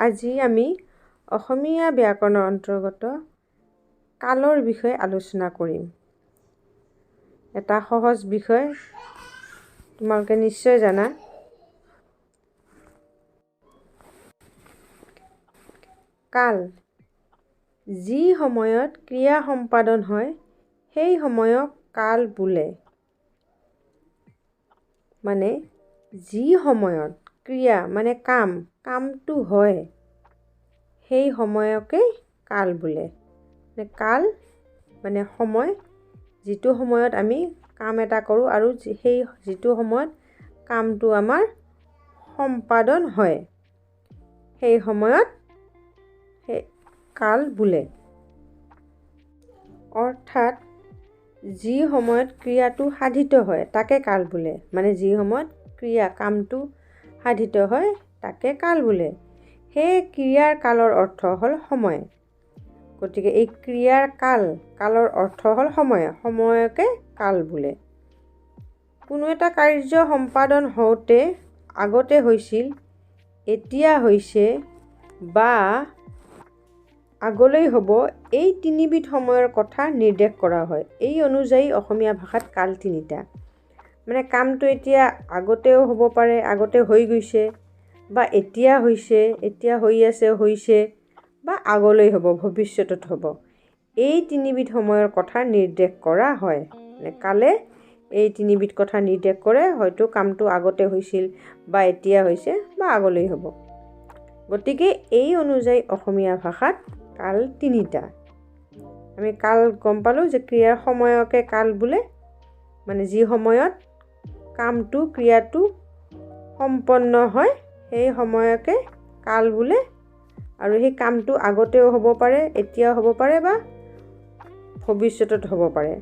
আজি আমি অসমীয়া ব্যাকৰণৰ অন্তৰ্গত কালৰ বিষয়ে আলোচনা কৰিম। এটা সহজ বিষয়, তোমালোকে নিশ্চয় জানা। কাল যি সময়ত ক্ৰিয়া সম্পাদন হয় সেই সময়ক কাল বোলে। মানে যি সময়ত ক্ৰিয়া মানে কাম, কামটো হয় সেই সময়কে কাল বোলে। মানে কাল মানে সময়, যিটো সময়ত আমি কাম এটা কৰোঁ আৰু সেই যিটো সময়ত কামটো আমাৰ সম্পাদন হয় সেই সময়ত সেই কাল বোলে। অৰ্থাৎ যি সময়ত ক্ৰিয়াটো সাধিত হয় তাকে কাল বোলে। মানে যি সময়ত ক্ৰিয়া কামটো সাধিত হয় তাকে কাল বোলে। সেই ক্ৰিয়াৰ কালৰ অৰ্থ হ'ল সময়। গতিকে এই ক্ৰিয়াৰ কাল, কালৰ অৰ্থ হ'ল সময়, সময়কে কাল বোলে। কোনো এটা কাৰ্য সম্পাদন হওঁতে আগতে হৈছিল, এতিয়া হৈছে বা আগলৈ হ'ব, এই তিনিবিধ সময়ৰ কথা নিৰ্দেশ কৰা হয়। এই অনুযায়ী অসমীয়া ভাষাত কাল তিনিটা। মানে কামটো এতিয়া আগতেও হ'ব পাৰে, আগতে হৈ গৈছে, বা এতিয়া হৈছে, এতিয়া হৈ আছে, হৈছে, বা আগলৈ হ'ব, ভৱিষ্যতত হ'ব। এই তিনিবিধ সময়ৰ কথা নিৰ্দেশ কৰা হয়। মানে কালে এই তিনিবিধ কথা নিৰ্দেশ কৰে, হয়তো কামটো আগতে হৈছিল বা এতিয়া হৈছে বা আগলৈ হ'ব। গতিকে এই অনুযায়ী অসমীয়া ভাষাত কাল তিনিটা। আমি কাল গম পালোঁ যে ক্ৰিয়াৰ সময়কে কাল বোলে। মানে যি সময়ত কামটো, ক্ৰিয়াটো সম্পন্ন হয় সেই সময়কে কাল বোলে। আৰু সেই কামটো আগতেও হ'ব পাৰে, এতিয়াও হ'ব পাৰে বা ভৱিষ্যতত হ'ব পাৰে।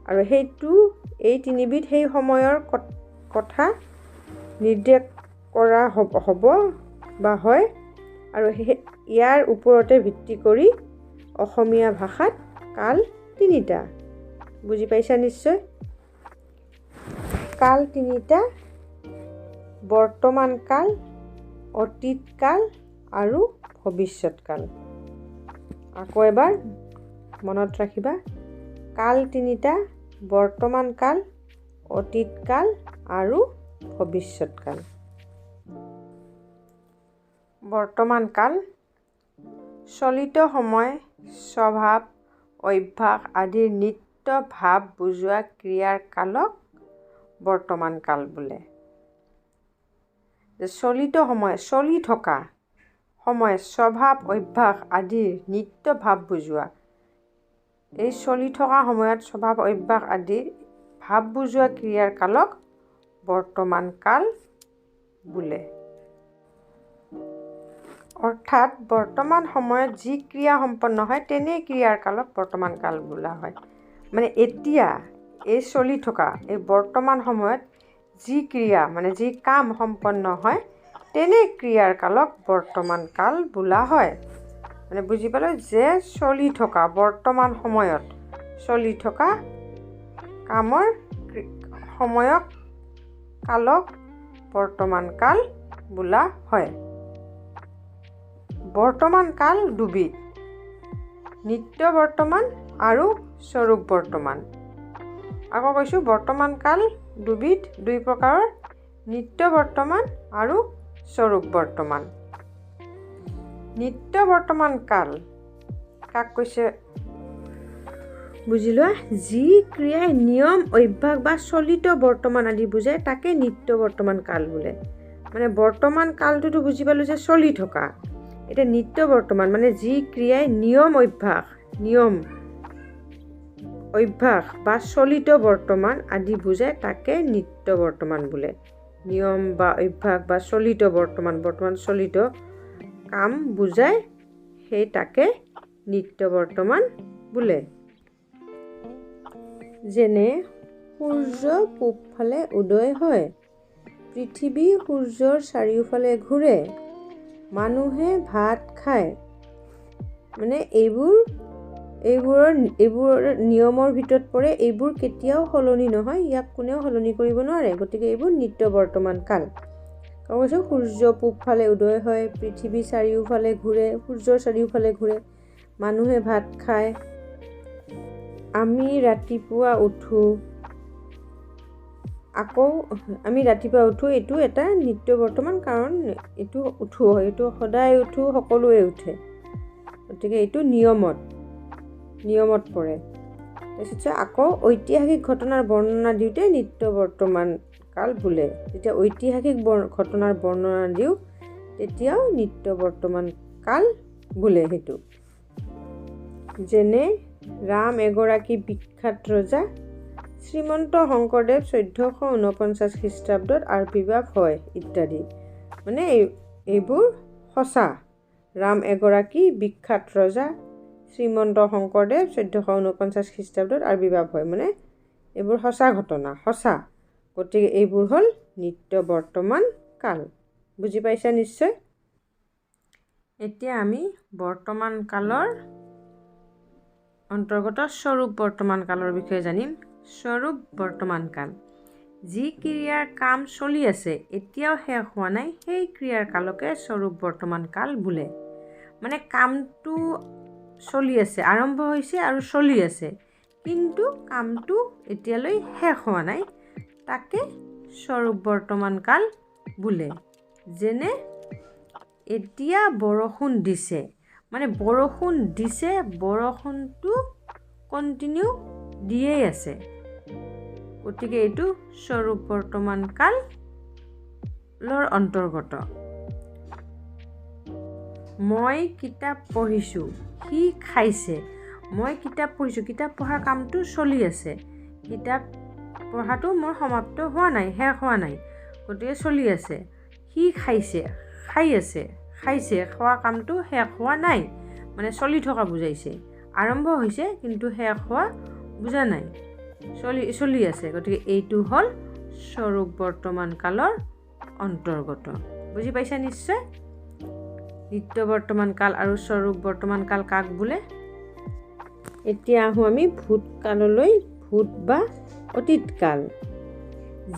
আৰু সেইটো এই তিনিবিধ সেই সময়ৰ কথা নিৰ্দেশ কৰা হ'ব বা হয়। আৰু ইয়াৰ ওপৰতে ভিত্তি কৰি অসমীয়া ভাষাত কাল তিনিটা। বুজি পাইছা নিশ্চয়? কাল তিনিটা, বৰ্তমান কাল, অতীত কাল আৰু ভৱিষ্যত কাল। আকৌ এবাৰ মনত ৰাখিবা, কাল তিনিটা, বৰ্তমান কাল, অতীত কাল আৰু ভৱিষ্যত কাল। বৰ্তমান কাল চলিত সময়, স্বভাৱ, অভ্যাস আদিৰ নিত্য ভাৱ বুজোৱা ক্ৰিয়াৰ কালক বৰ্তমান কাল বোলে। চলিত সময়, চলি থকা সময়, স্বভাৱ, অভ্যাস আদিৰ নিত্য ভাৱ বুজোৱা, এই চলি থকা সময়ত স্বভাৱ, অভ্যাস আদিৰ ভাৱ বুজোৱা ক্ৰিয়াৰ কালক বৰ্তমান কাল বোলে। অৰ্থাৎ বৰ্তমান সময়ত যি ক্ৰিয়া সম্পন্ন হয় তেনে ক্ৰিয়াৰ কালক বৰ্তমান কাল বোলা হয়। মানে এতিয়া এই চলি থকা এই বৰ্তমান সময়ত যি ক্ৰিয়া মানে যি কাম সম্পন্ন হয় তেনে ক্ৰিয়াৰ কালক বৰ্তমান কাল বোলা হয়। মানে বুজি পালোঁ যে চলি থকা বৰ্তমান সময়ত চলি থকা কামৰ সময়ক কালক বৰ্তমান কাল বোলা হয়। বৰ্তমান কাল দুবিধ, নিত্য বৰ্তমান আৰু স্বৰূপ বৰ্তমান। আকৌ কৈছোঁ, বৰ্তমান কাল দুবিধ, দুই প্ৰকাৰৰ, নিত্য বৰ্তমান আৰু স্বৰূপ বৰ্তমান। নিত্য বৰ্তমান কাল কাক কৈছে বুজি লোৱা, যি ক্ৰিয়াই নিয়ম, অভ্যাস বা চলিত বৰ্তমান আদি বুজায় তাকে নিত্য বৰ্তমান কাল বোলে। মানে বৰ্তমান কালটোতো বুজি পালোঁ যে চলি থকা। এতিয়া নিত্য বৰ্তমান মানে যি ক্ৰিয়াই নিয়ম, অভ্যাস, নিয়ম, অভ্যাস বা চলিত বৰ্তমান আদি বুজায় তাকে নিত্য বৰ্তমান বোলে। নিয়ম বা অভ্যাস বা চলিত বৰ্তমান, বৰ্তমান চলিত কাম বুজায় সেই তাকে নিত্য বৰ্তমান বোলে। যেনে সূৰ্য পূবফালে উদয় হয়, পৃথিৱী সূৰ্যৰ চাৰিওফালে ঘূৰে, মানুহে ভাত খায়। মানে এইবোৰ এইবোৰৰ এইবোৰ নিয়মৰ ভিতৰত পৰে, এইবোৰ কেতিয়াও সলনি নহয়, ইয়াক কোনেও সলনি কৰিব নোৱাৰে। গতিকে এইবোৰ নিত্য বৰ্তমান কাল। কৈছোঁ সূৰ্য পূবফালে উদয় হয়, পৃথিৱী চাৰিওফালে ঘূৰে, সূৰ্যৰ চাৰিওফালে ঘূৰে, মানুহে ভাত খায়, আমি ৰাতিপুৱা উঠোঁ, আকৌ আমি ৰাতিপুৱা উঠোঁ। এইটো এটা নিত্য বৰ্তমান, কাৰণ এইটো উঠোঁ, এইটো সদায় উঠোঁ, সকলোৱে উঠে, গতিকে এইটো নিয়মত পৰে। তাৰপিছত আকৌ ঐতিহাসিক ঘটনাৰ বৰ্ণনা দিওঁতে নিত্য বৰ্তমান কাল বোলে। যেতিয়া ঐতিহাসিক ঘটনাৰ বৰ্ণনা দিওঁ তেতিয়াও নিত্য বৰ্তমান কাল বোলে সেইটো। যেনে ৰাম এগৰাকী বিখ্যাত ৰজা, শ্ৰীমন্ত শংকৰদেৱ 1449 খ্ৰীষ্টাব্দত আৱিৰ্ভাৱ হয় ইত্যাদি। মানে এইবোৰ সঁচা। ৰাম এগৰাকী বিখ্যাত ৰজা, শ্ৰীমন্ত শংকৰদেৱ 1449 খ্ৰীষ্টাব্দত আৱিৰ্ভাৱ হয়, মানে এইবোৰ সঁচা ঘটনা, সঁচা। গতিকে এইবোৰ হ'ল নিত্য বৰ্তমান কাল। বুজি পাইছা নিশ্চয়? এতিয়া আমি বৰ্তমান কালৰ অন্তৰ্গত স্বৰূপ বৰ্তমান কালৰ বিষয়ে জানিম। স্বৰূপ বৰ্তমান কাল, যি ক্ৰিয়াৰ কাম চলি আছে, এতিয়াও শেষ হোৱা নাই, সেই ক্ৰিয়াৰ কালকে স্বৰূপ বৰ্তমান কাল বোলে। মানে কামটো চলি আছে, আৰম্ভ হৈছে আৰু চলি আছে, কিন্তু কামটো এতিয়ালৈ শেষ হোৱা নাই, তাকে স্বৰূপ বৰ্তমান কাল বোলে। যেনে এতিয়া বৰষুণ দিছে, মানে বৰষুণ দিছে, বৰষুণটো কণ্টিনিউ দিয়েই আছে, গতিকে এইটো স্বৰূপ বৰ্তমান কালৰ অন্তৰ্গত। মই কিতাপ পঢ়িছোঁ, সি খাইছে। মই কিতাপ পঢ়িছোঁ, কিতাপ পঢ়াৰ কামটো চলি আছে, কিতাপ পঢ়াটো মোৰ সমাপ্ত হোৱা নাই, শেষ হোৱা নাই, গতিকে চলি আছে। সি খাইছে, খাই আছে, খাইছে, খোৱা কামটো শেষ হোৱা নাই, মানে চলি থকা বুজাইছে। আৰম্ভ হৈছে কিন্তু শেষ হোৱা বুজা নাই, চলি আছে। গতিকে এইটো হ'ল স্বৰূপ বৰ্তমান কালৰ অন্তৰ্গত। বুজি পাইছা নিশ্চয়? নিত্য বৰ্তমান কাল আৰু স্বৰূপ বৰ্তমান কাল কাক বোলে? এতিয়া আহোঁ আমি ভূতকাললৈ। ভূত বা অতীত কাল,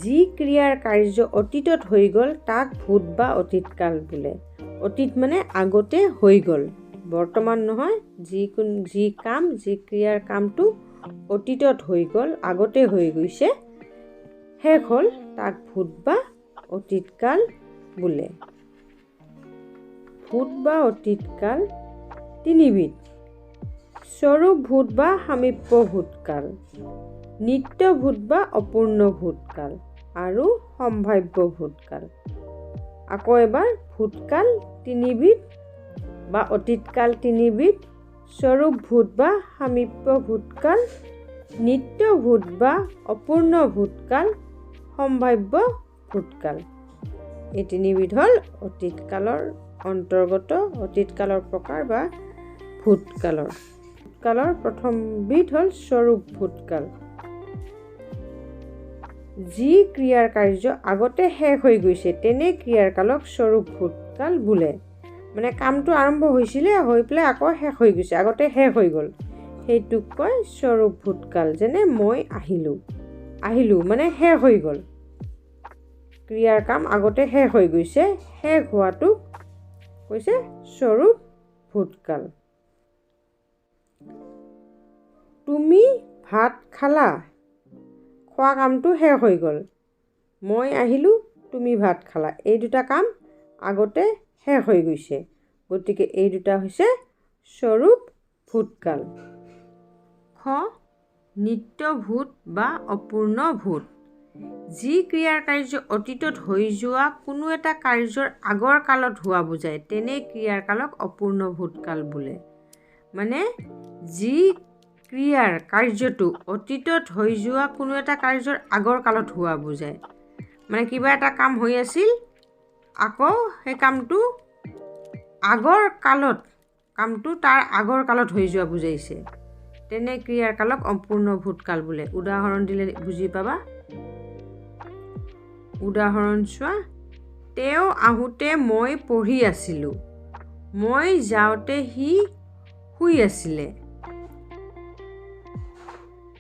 যি ক্ৰিয়াৰ কাৰ্য অতীতত হৈ গ'ল তাক ভূত বা অতীত কাল বোলে। অতীত মানে আগতে হৈ গ'ল, বৰ্তমান নহয়। যি কাম, যি ক্ৰিয়াৰ কামটো অতীতত হৈ গ'ল, আগতে হৈ গৈছে, শেষ হ'ল, তাক ভূত বা অতীত কাল বোলে। ভূত বা অতীত কাল তিনিবিধ: স্বৰূপ ভূত বা সামীপ্য ভূতকাল, নিত্য ভূত বা অপূৰ্ণ ভূতকাল আৰু সম্ভাৱ্য ভূতকাল। আকৌ এবাৰ, ভূতকাল তিনিবিধ বা অতীতকাল তিনিবিধ: স্বৰূপ ভূত বা সামীপ্য ভূতকাল, নিত্য ভূত বা অপূৰ্ণ ভূতকাল, সম্ভাৱ্য ভূতকাল। এই তিনিবিধ হ'ল অতীতকালৰ অন্তৰ্গত, অতীতকালৰ প্ৰকাৰ বা ভূতকালৰ। ভূতকালৰ প্ৰথমবিধ হ'ল স্বৰূপ ভূতকাল। যি ক্ৰিয়াৰ কাৰ্য আগতে শেষ হৈ গৈছে তেনে ক্ৰিয়াৰ কালক স্বৰূপ ভূতকাল বোলে। মানে কামটো আৰম্ভ হৈছিলে, হৈ পেলাই আকৌ শেষ হৈ গৈছে, আগতে শেষ হৈ গ'ল, সেইটোক কয় স্বৰূপ ভূতকাল। যেনে মই আহিলোঁ, আহিলোঁ মানে শেষ হৈ গ'ল, ক্ৰিয়াৰ কাম আগতে শেষ হৈ গৈছে, শেষ হোৱাটোক কৈছে স্বৰূপ ভূতকাল। তুমি ভাত খালা, খোৱা কামটো শেষ হৈ গ'ল। মই আহিলোঁ, তুমি ভাত খালা, এই দুটা কাম আগতে শেষ হৈ গৈছে, গতিকে এই দুটা হৈছে স্বৰূপ ভূতকাল। খ, নিত্য ভূত বা অপূৰ্ণ ভূত। যি ক্ৰিয়াৰ কাৰ্য অতীতত হৈ যোৱা কোনো এটা কাৰ্যৰ আগৰ কালত হোৱা বুজায় তেনে ক্ৰিয়াৰ কালক অপূৰ্ণ ভূতকাল বোলে। মানে যি ক্ৰিয়াৰ কাৰ্যটো অতীতত হৈ যোৱা কোনো এটা কাৰ্যৰ আগৰ কালত হোৱা বুজায়, মানে কিবা এটা কাম হৈ আছিল, আকৌ সেই কামটো আগৰ কালত, কামটো তাৰ আগৰ কালত হৈ যোৱা বুজাইছে, তেনে ক্ৰিয়াৰ কালক অপূৰ্ণ ভূতকাল বোলে। উদাহৰণ দিলে বুজি পাবা। উদাহৰণ চোৱা, তেওঁ আহোঁতে মই পঢ়ি আছিলোঁ, মই যাওঁতে সি শুই আছিলে।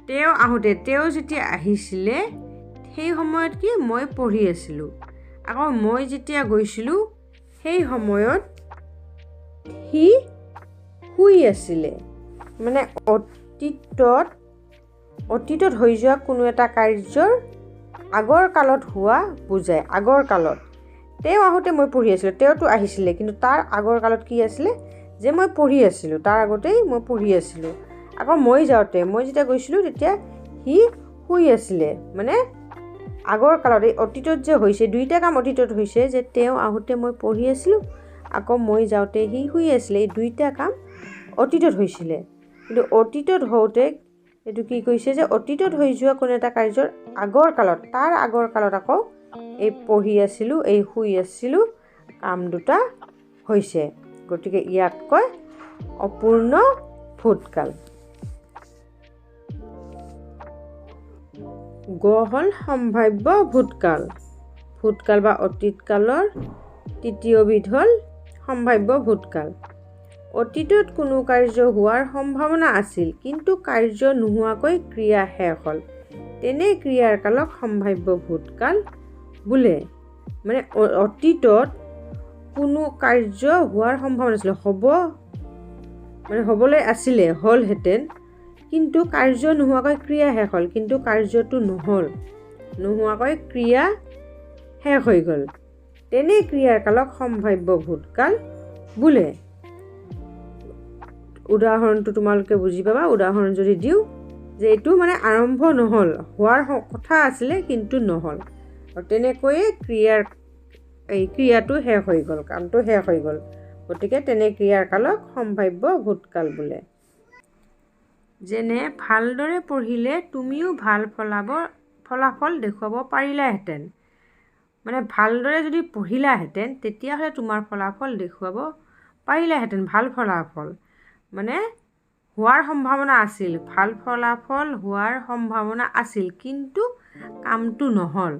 তেওঁ আহোঁতে, তেওঁ যেতিয়া আহিছিলে সেই সময়ত কি মই পঢ়ি আছিলোঁ, আকৌ মই যেতিয়া গৈছিলোঁ সেই সময়ত সি শুই আছিলে। মানে অতীতত হৈ যোৱা কোনো এটা কাৰ্যৰ আগৰ কালত হোৱা বুজায়। আগৰ কালত তেওঁ আহোঁতে মই পঢ়ি আছিলোঁ, তেওঁতো আহিছিলে, কিন্তু তাৰ আগৰ কালত কি আছিলে যে মই পঢ়ি আছিলোঁ, তাৰ আগতেই মই পঢ়ি আছিলোঁ। আকৌ মই যাওঁতে, মই যেতিয়া গৈছিলোঁ তেতিয়া সি শুই আছিলে। মানে আগৰ কালত এই অতীতত যে হৈছে, দুইটা কাম অতীতত হৈছে, যে তেওঁ আহোঁতে মই পঢ়ি আছিলোঁ, আকৌ মই যাওঁতে সি শুই আছিলে, এই দুইটা কাম অতীতত হৈছিলে। কিন্তু অতীতত হওঁতে এইটো কি কৈছে যে অতীতত হৈ যোৱা কোনো এটা কাৰ্যৰ আগৰ কালত, তাৰ আগৰ কালত আকৌ এই পঢ়ি আছিলোঁ, এই শুই আছিলোঁ কাম দুটা হৈছে। গতিকে ইয়াক কয় অপূৰ্ণ ভূতকাল। গ হ'ল সম্ভাৱ্য ভূতকাল। ভূতকাল বা অতীতকালৰ তৃতীয়বিধ হ'ল সম্ভাৱ্য ভূতকাল। অতীতত কোনো কাৰ্য হোৱাৰ সম্ভাৱনা আছিল, কিন্তু কাৰ্য নোহোৱাকৈ ক্ৰিয়া শেষ হ'ল, তেনে ক্ৰিয়াৰ কালক সম্ভাৱ্য ভূতকাল বোলে। মানে অতীতত কোনো কাৰ্য হোৱাৰ সম্ভাৱনা আছিলে, হ'ব মানে হ'বলৈ আছিলে, হ'লহেঁতেন, কিন্তু কাৰ্য নোহোৱাকৈ ক্ৰিয়া শেষ হ'ল, কিন্তু কাৰ্যটো নহ'ল, নোহোৱাকৈ ক্ৰিয়া শেষ হৈ গ'ল, তেনে ক্ৰিয়াৰ কালক সম্ভাৱ্য ভূতকাল বোলে। উদাহৰণটো তোমালোকে বুজি পাবা। উদাহৰণ যদি দিওঁ যে এইটো মানে আৰম্ভ নহ'ল, হোৱাৰ কথা আছিলে কিন্তু নহ'ল, আৰু তেনেকৈয়ে ক্ৰিয়াৰ এই ক্ৰিয়াটো শেষ হৈ গ'ল, কামটো শেষ হৈ গ'ল। গতিকে তেনে ক্ৰিয়াৰ কালক সম্ভাৱ্য ভূতকাল বোলে। যেনে ভালদৰে পঢ়িলে তুমিও ভাল ফলাফল দেখুৱাব পাৰিলাহেঁতেন। মানে ভালদৰে যদি পঢ়িলাহেঁতেন তেতিয়াহ'লে তোমাৰ ফলাফল দেখুৱাব পাৰিলাহেঁতেন, ভাল ফলাফল মানে হোৱাৰ সম্ভাৱনা আছিল, ভাল ফলাফল হোৱাৰ সম্ভাৱনা আছিল, কিন্তু কামটো নহ'ল।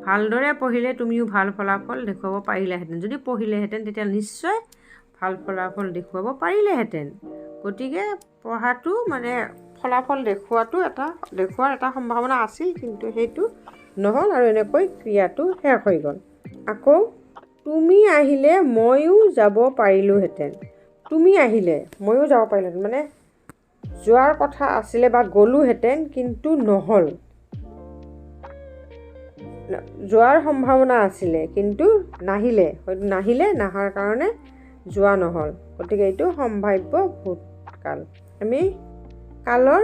ভালদৰে পঢ়িলে তুমিও ভাল ফলাফল দেখুৱাব পাৰিলাহেঁতেন, যদি পঢ়িলেহেঁতেন তেতিয়া নিশ্চয় ভাল ফলাফল দেখুৱাব পাৰিলেহেঁতেন। গতিকে পঢ়াটো মানে ফলাফল দেখুওৱাটো এটা দেখুওৱাৰ এটা সম্ভাৱনা আছিল, কিন্তু সেইটো নহ'ল আৰু এনেকৈ ক্ৰিয়াটো শেষ হৈ গ'ল। আকৌ তুমি আহিলে ময়ো যাব পাৰিলোহেঁতেন। তুমি আহিলে ময়ো যাব পাৰিলোহেঁতেন, মানে যোৱাৰ কথা আছিলে বা গ'লোহেঁতেন কিন্তু নহ'ল, যোৱাৰ সম্ভাৱনা আছিলে কিন্তু নাহিলে, হয়তো নাহিলে, নাহাৰ কাৰণে যোৱা নহ'ল। গতিকে এইটো সম্ভাৱ্য ভূতকাল। আমি কালৰ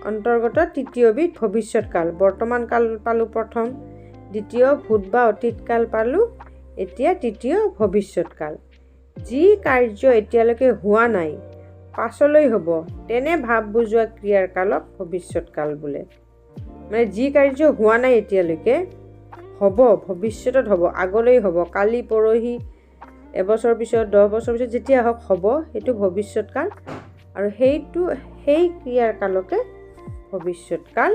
অন্তৰ্গত তৃতীয়বিধ ভৱিষ্যৎকাল। বৰ্তমান কাল পালোঁ প্ৰথম, দ্বিতীয় ভূত বা অতীত কাল পালোঁ, এতিয়া তৃতীয় ভৱিষ্যৎকাল। যি কাৰ্য এতিয়ালৈকে হোৱা নাই, পাছলৈ হ'ব, তেনে ভাৱ বুজোৱা ক্ৰিয়াৰ কালক ভৱিষ্যৎকাল বোলে। মানে যি কাৰ্য হোৱা নাই এতিয়ালৈকে, হ'ব, ভৱিষ্যতত হ'ব, আগলৈ হ'ব, কালি পৰহি এবছৰ পিছত 10 বছৰ পিছত যেতিয়া হওক হ'ব, সেইটো ভৱিষ্যৎকাল। আৰু সেই ক্ৰিয়াৰ কালকে ভৱিষ্যৎকাল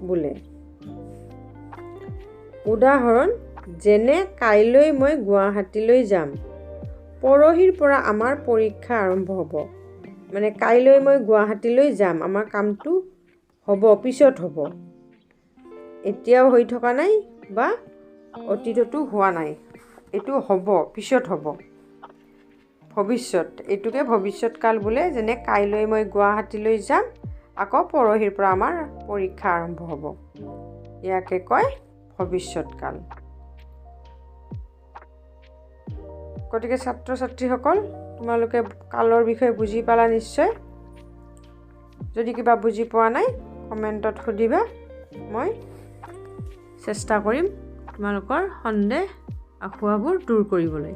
বোলে। উদাহৰণ যেনে কাইলৈ মই গুৱাহাটীলৈ যাম, পৰহিৰ পৰা আমাৰ পৰীক্ষা আৰম্ভ হ'ব। মানে কাইলৈ মই গুৱাহাটীলৈ যাম, আমাৰ কামটো হ'ব, পিছত হ'ব, এতিয়াও হৈ থকা নাই বা অতীততো হোৱা নাই, এইটো হ'ব, পিছত হ'ব, ভৱিষ্যত। এইটোকে ভৱিষ্যৎকাল বোলে। যেনে কাইলৈ মই গুৱাহাটীলৈ যাম, আকৌ পৰহিৰ পৰা আমাৰ পৰীক্ষা আৰম্ভ হ'ব, ইয়াকে কয় ভৱিষ্যৎকাল। গতিকে ছাত্ৰ ছাত্ৰীসকল, তোমালোকে কালৰ বিষয়ে বুজি পালা নিশ্চয়। যদি কিবা বুজি পোৱা নাই কমেণ্টত সুধিবা, মই চেষ্টা কৰিম তোমালোকৰ সন্দেহ আসোঁৱাহবোৰ দূৰ কৰিবলৈ।